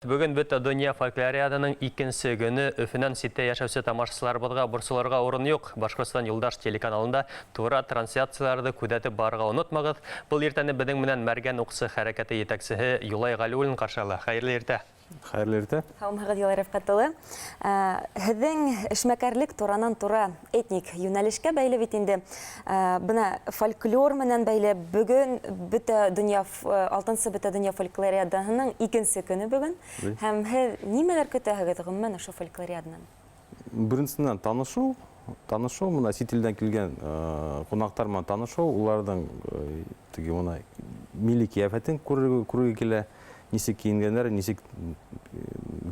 Бөгөн бөтә донъя фольклориаданың икенсе көнө. Өфөнән ситтә йәшәүсе тамашасыларыбыҙға борсолорға урын юҡ. Башҡортостан Юлдаш телеканалында тура трансляцияларҙы күҙәтеп барырға онотмағыҙ. Был иртәне беҙҙең менән Мәргән уҡсы хәрәкәте етәксеһе Юлай Ғәлиуллин ҡаршы ала. Хәйерле иртә! Хәйерле иртә! Һаумыһығыҙ, Юлай Рәфҡәт улы! Һеҙҙең эшмәкәрлек туранан-тура этник йүнәлешкә бәйле бит инде. Бына фольклор менән бәйле бөгөн бөтә донъя, алтынсы бөтә донъя фольклориадаһының икенсе көнө бөгөн. Һәм һеҙ нимәләр көтәһегеҙ ғөмүмән ошо фольклориаданан? Беренсенән, танышыу, танышыу, мына сит илдән килгән ҡунаҡтар менән танышыу, уларҙың теге мына милли ҡиәфәтен күрергә килә, нисек кейенгәндәр, нисек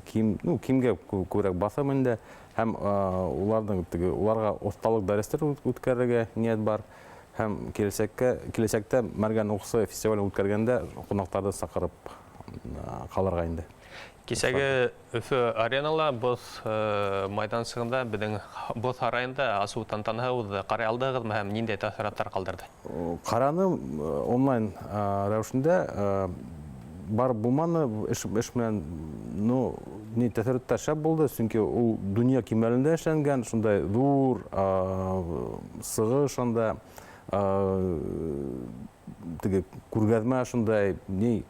кейем, ну, кейемгә күберәк баҫым инде, һәм уларҙың теге уларға оҫталыҡ дәрестәр үткәрергә ниәт бар, һәм киләсәккә киләсәктә Мәргән уҡсы фестивален үткәргәндә ҡунаҡтарҙы саҡырып ҡалырға инде. Кисәге Өфө аренала боҙ майҙансығында беҙҙең боҙ һарайында асыу тантанаһы уҙҙы. Ҡарай алдығыҙмы һәм ниндәй тәьҫораттар ҡалдырҙы? Ҡараным онлайн рәүешендә, барып булманы эш, эш менән, ну, ни тәьҫораттар шәп булды, сөнки ул донъя кимәлендә эшләнгән, шундай ҙур сығыш анда, теге күргәҙмә шундай, ни,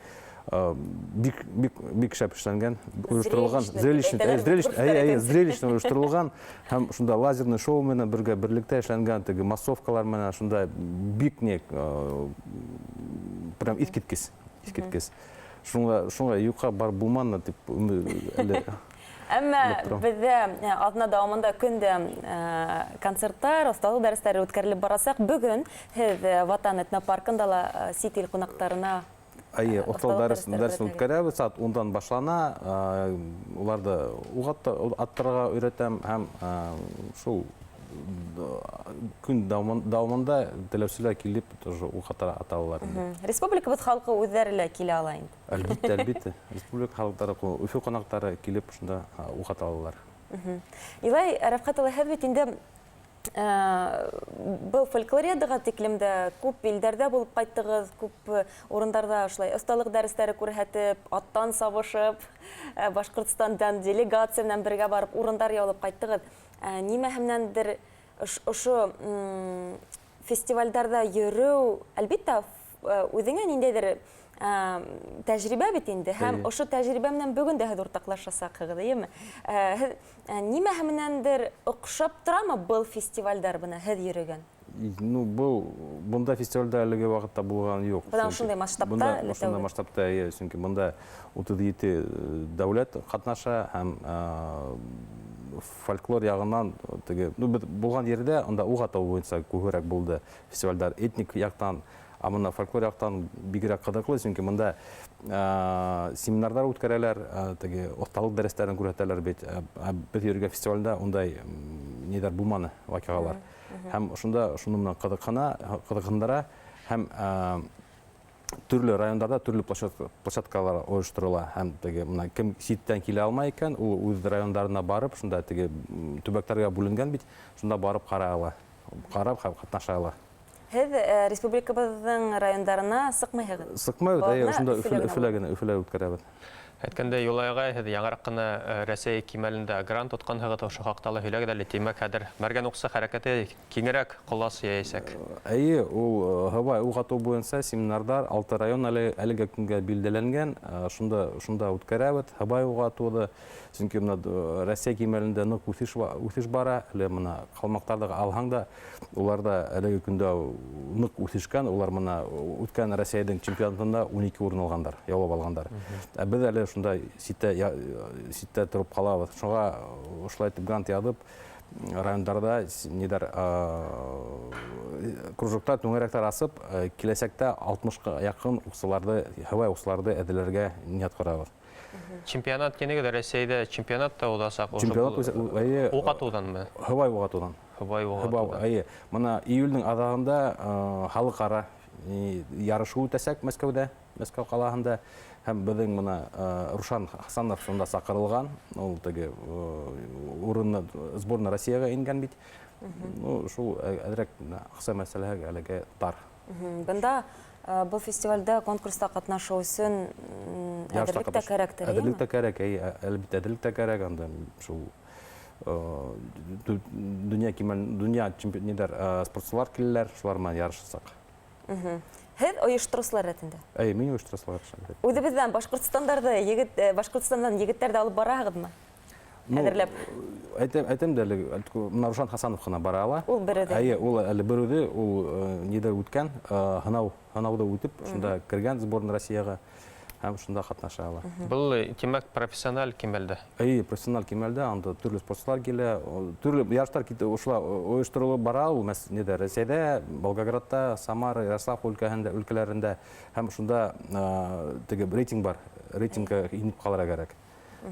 бик бик бик шәп эшләнгән, оештырылган, зрелищный, зрелищный, зрелищный оештырылган, һәм шунда лазерный шоу менән бергә берлектә эшләнгән, теге массовкалар менән шунда бик ни, прям иҫкиткес, иҫкиткес. Шуңа шуңа юҡҡа барып булманы тип әле. Әммә беҙҙә аҙна дауамында көн дә концерттар, оҫталыҡ дәрестәре үткәрелеп барасаҡ. Бөгөн һеҙ Ватан этнопаркында ла сит ил ҡунаҡтарына Әйе, оҫталыҡ дәресен үткәрәбеҙ, сәғәт 10-дан башлана. Уларҙы уҡ аттырырға өйрәтәм һәм шул көн дауамында теләүселәр килеп тоже уҡ ата алалар инде. Республикабыҙ халҡы үҙҙәре лә килә ала инде. Әлбиттә, әлбиттә. Республика халыҡтары, Өфө ҡунаҡтары килеп шунда уҡ ата алалар. Илай Рәфҡәт улы, һеҙ бит инде был фольклориадаға тиклем дә күп илдәрҙә булып ҡайттығыҙ, күп урындарҙа ошолай оҫталыҡ дәрестәре күрһәтеп, аттан сабышып, Башҡортостандан делегация менән бергә барып урындар яулап ҡайттығыҙ. Нимәһе менәндер ошо фестивалдәрҙә йөрөү, әлбиттә, үҙеңә ниндәйҙер тәжрибә бит инде, һәм ошо тәжрибә менән бөгөн дә һеҙ уртаҡлашасаҡһығыҙ, эйеме? Һеҙ нимәһе менәндер оҡшап торамы был фестивалдәр бына һеҙ йөрөгән? Ну, был бында фестивалдә әлеге ваҡытта булған юҡ. Бына ошондай масштабта? Ошондай масштабта, эйе, сөнки бында 37 дәүләт ҡатнаша һәм фольклор яғынан теге, ну, беҙ булған ерҙә унда уҡ атыу буйынса күберәк булды фестивалдәр, этник яҡтан, ә бына фольклор яҡтан бигерәк ҡыҙыҡлы, сөнки бында семинарҙар үткәрәләр, теге оҫталыҡ дәрестәрен күрһәтәләр бит. Ә беҙ йөрөгән фестивалдә ундай ниҙәр булманы, ваҡиғалар. Һәм ошонда шуның менән ҡыҙыҡһына, ҡыҙыҡһындыра, һәм төрлө райондарҙа төрлө площадкалар ойошторола, һәм теге бына кем ситтән килә алмай икән, ул үҙ райондарына барып, шунда теге төбәктәргә бүленгән бит, шунда барып ҡарай ала, ҡарап һәм ҡатнаша ала. Һеҙ республикабыҙҙың райондарына сыҡмайһығыҙ? Сыҡмайбыҙ, эйе, ошонда Өфөлә генә, Өфөлә үткәрәбеҙ. Әйткәндәй, Юлай ағай, һеҙ яңыраҡ ҡына Рәсәй кимәлендә грант тотҡанһығыҙ, ошо хаҡта ла һөйләгеҙ әле. Тимәк, хәҙер Мәргән уҡсы хәрәкәте киңерәк ҡолас йәйәсәк. Эйе, ул һыбай уҡ атыу буйынса семинарҙар 6 район әлеге көнгә билдәләнгән, шунда шунда үткәрәбеҙ һыбай уҡ атыуҙы. Сөнки бына Рәсәй кимәлендә ныҡ үҫеш бара, әле бына ҡалмаҡтарҙы алһаң да, улар да әлеге көндә ныҡ үҫешкән, улар бына үткән Рәсәйҙең чемпионатында 12 урын алғандар, яулап алғандар. Ә беҙ әле шунда ситтә тороп ҡалабыҙ. Шуға ошолай итеп грант яҙып, райондарҙа ниҙәр кружоктар, түңәрәктәр асып, киләсәктә 60-ҡа яҡын уҡсыларҙы, һыбай уҡсыларҙы әҙерләргә ниәт ҡорабыҙ. Чемпионат тинегеҙ, Рәсәйҙә чемпионат та уҙасаҡ. Чемпионат, эйе. Уҡ атыуҙанмы? Һыбай уҡ атыуҙан. Һыбай уҡ атыуҙан. Эйе. Бына июлдең аҙағында халыҡ-ара ярышы үтәсәк Мәскәүҙә, Мәскәү ҡалаһында. Һәм беҙҙең бына Рушан Хасанов шунда саҡырылған, ул теге урынны сборная Россияға ингән бит. Ну, шул әҙерәк аҡса мәсьәләһе әлегә тар. Бында Был фестивальдә конкурста ҡатнашыу өсөн әҙерлек тә кәрәктер, Әҙерлек тә кәрәк, әйе, әлбиттә, әҙерлек тә кәрәк анда шул дөнья кимәл, дөнья чемпион нидәр спортсылар киләләр, шулар менән ярышасаҡ. Һеҙ ойоштороусылар рәтендә? Әйе, мин ойоштороусылар рәтендә. Үҙебеҙҙән Башҡортостандарҙы егет, Башҡортостандан егеттәрҙе алып бараһығыҙмы? Әҙерләп. Әйтәм, әйтәм дә әле, менә Рушан Хасанов ҡына бара ала. Ул бер үҙе. Әйе, ул әле бер үҙе, ул нидә үткән, һынау, һынауҙы үтеп, шунда кергән сборная Россияға һәм шунда ҡатнаша ала. Был, тимәк, профессиональ кимәлдә? Әйе, профессиональ кимәлдә, анда төрлө спортсылар килә, төрлө ярыштар китә, ошолай ойошторолоп бара ул, нидә, Рәсәйҙә, Волгоградта, Самара, Ярослав өлкәһендә, өлкәләрендә һәм шунда теге рейтинг бар, рейтингка инеп ҡалырға кәрәк.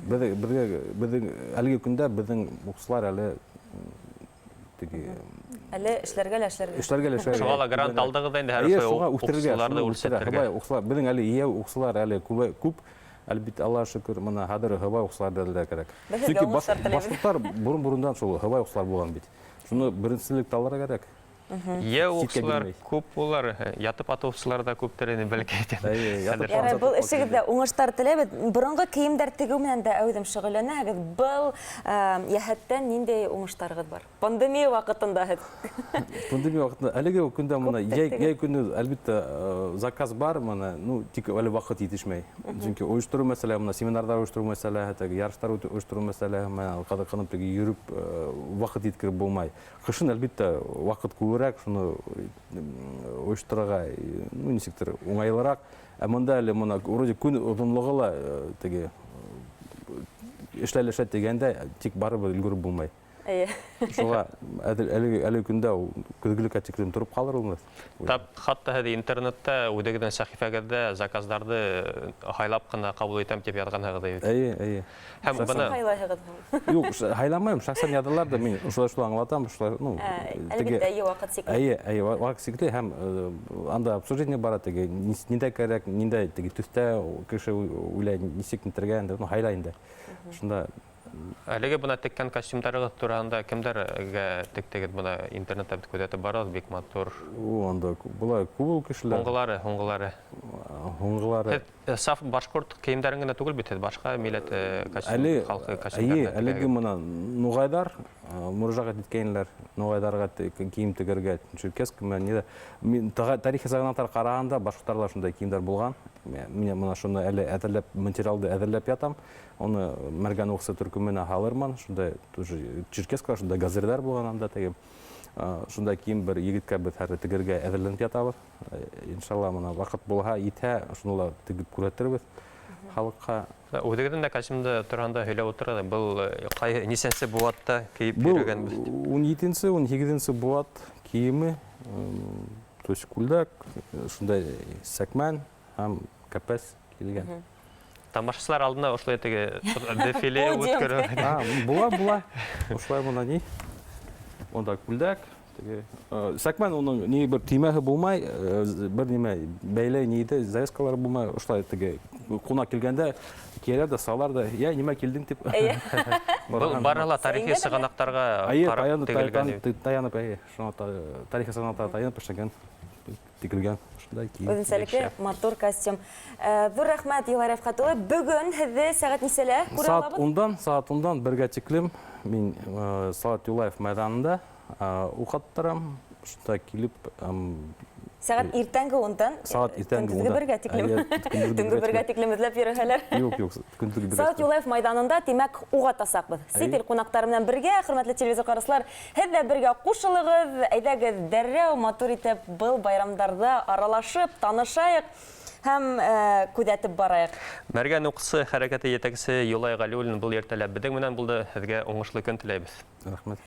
Беҙҙең әлеге көндә беҙҙең уҡыусылар әле теге әле эшләргә лә эшләргә. Эшләргә лә эшләргә. Шуға ла грант алдығыҙ инде һәр Эйе, шулай шуға үҫтерергә, уҡыусыларҙы шуны үҫтерергә. үрсетергә. Һыбай уҡыусылар, беҙҙең әле эйәү уҡыусылар әле күп. Әлбиттә, Аллаға шөкөр, мына хәҙер һыбай уҡыусылар бирергә кәрәк. Беҙ һеҙгә Сөнки уңыштар теләйбеҙ. башҡорттар борон-борондан шул һыбай уҡыусылар булған бит. Шуны беренселектә алырға кәрәк. Эйәү Ситкә уҡыусылар бирмәй. күп булар, ятып атыусылар ҙа күптер инде, бәлки. Эйе, ятып Хәҙер. Ярай, был атыусылар эшегеҙҙә уңыштар теләйбеҙ. Боронғо кейемдәр тегеү менән дә әүҙем шөғөлләнәһегеҙ. Был йәһәттән ниндәй уңыштарығыҙ бар? Пандемия ваҡытында һеҙ. Пандемия ваҡытында әлеге көндә мына Күп тегеү. йәй көнө, әлбиттә, заказ бар мына, ну, тик әле ваҡыт етешмәй. Сөнки ойоштороу мәсьәләһе, мына семинарҙар ойоштороу мәсьәләһе, теге ярыштар ойоштороу мәсьәләһе, мына ҡыҙыҡһынып теге йөрөп, ваҡыт еткереп булмай. Ҡышын, әлбиттә, ваҡыт күберәк, шуны ойошторорға, ну, нисектер, уңайлыраҡ. Ә мында әле мына вроде көн оҙонлоғо ла теге эшләләшә тигәндә, тик барыбер өлгөрөп булмай. Эйе. Шуға әлеге көндә ул көҙгөлөккә тиклем тороп ҡалыр ул. Тап, хатта һеҙ интернетта үҙегеҙҙең сәхифәгеҙҙә заказдарҙы һайлап ҡына ҡабул итәм тип яҙғанһығыҙ бит. Эйе, эйе. Һәм Шәхсән бына һайлайһығыҙ һуң? Юҡ, һайламайым, шәхсән яҙалар ҙа, мин ошолай шулай аңлатам, ошолай, ну, теге Әлбиттә, эйе, ваҡыт сикле. Эйе, эйе, ваҡыт сикле һәм анда обсуждение бара теге, ниндәй кәрәк, ниндәй теге төҫтә кеше уйлай, нисек нитергә инде, ну, һайлай инде. Шунда Әлеге бына теккән костюмдарығыҙ тураһында кемдәргә тектегеҙ? Бына интернетта бит күҙәтеп барабыҙ, бик матур. О, анда былай күп ул кешеләр. Һуңғылары, һуңғылары. Һуңғылары. Һеҙ саф башҡорт кейемдәрен генә түгел бит, һеҙ башҡа милләт костюм, Әле, халҡы әйе, костюмдәрен әлеге тегәгеҙ. мына нуғайҙар мөрәжәғәт иткәйнеләр, нуғайҙарға кейем тегергә, черкеска менән ниҙә. Мин тарихи сығанаҡтар ҡарағанда башҡорттарҙа шундай кейемдәр булған. Мин мына шуны әле әҙерләп, материалды әҙерләп ятам. Уны Мәргән уҡсы төркөмөнә һалырмын. Шундай тоже черкеска, шундай газирҙар булған анда теге. Шундай кейем бер егеткә беҙ хәҙер тегергә әҙерләнеп ятабыҙ. Иншалла, мына ваҡыт булһа, етһә, шуны ла тегеп күрһәтербеҙ халыҡҡа. Үҙегеҙҙең дә костюмда торғанда һөйләп ултырығыҙ. Был ҡай нисәнсе быуатта кейеп Был йөрөгән бит? ун етенсе, ун һигеҙенсе быуат кейеме, то есть күлдәк, шундай сәкмән һәм кәпәс килгән. Тамашасылар алдына ошолай теге дефиле Подиум. үткәрү. Була, була. Ошолай бына ни? Унда күлдәк, теге сәкмән уның ни бер төймәһе булмай, бер нимә бәйләй ни иде, завязкалар булмай, ошолай теге ҡунаҡ килгәндә кейәләр ҙә салар ҙа, йә, нимә килдең тип. Эйе. Был Барған. барыһы ла тарихи Сәйендә лә? сығанаҡтарға Эйе, ҡарап тегелгән бит. таянып, эйе, шуңа тарихи сығанаҡтарға таянып эшләнгән, тегелгән шундай кейем. Үҙенсәлекле матур костюм. Ҙур рәхмәт, Юлай Рәфҡәт улы. Бөгөн һеҙҙе сәғәт нисәлә күрә Сәғәт алабыҙ? ундан бергә тиклем мин Салауат Юлаев майҙанында уҡаттырам. Шунда килеп Сәғәт иртәнге ундан, Сәғәт иртәнге көндөҙгө ундан. бергә тиклем. Әйе, көндөҙгө Төнгө бергә бергә тиклем эҙләп йөрөһәләр. Юҡ, юҡ, көндөҙгө бергә Салауат тиклем. Юлаев майҙанында, тимәк, уға атасаҡбыҙ. Сит Әйе. ил ҡунаҡтары менән бергә, хөрмәтле телевизор ҡараусылар, һеҙ ҙә бергә ҡушылығыҙ, әйҙәгеҙ дәррәү матур итеп был байрамдарҙа аралашып, танышайыҡ һәм күҙәтеп барайыҡ. Мәргән уҡсы хәрәкәте етәксе Юлай Ғәлиуллин был иртәлә беҙҙең менән булды. Һеҙгә уңышлы көн теләйбеҙ. Рәхмәт.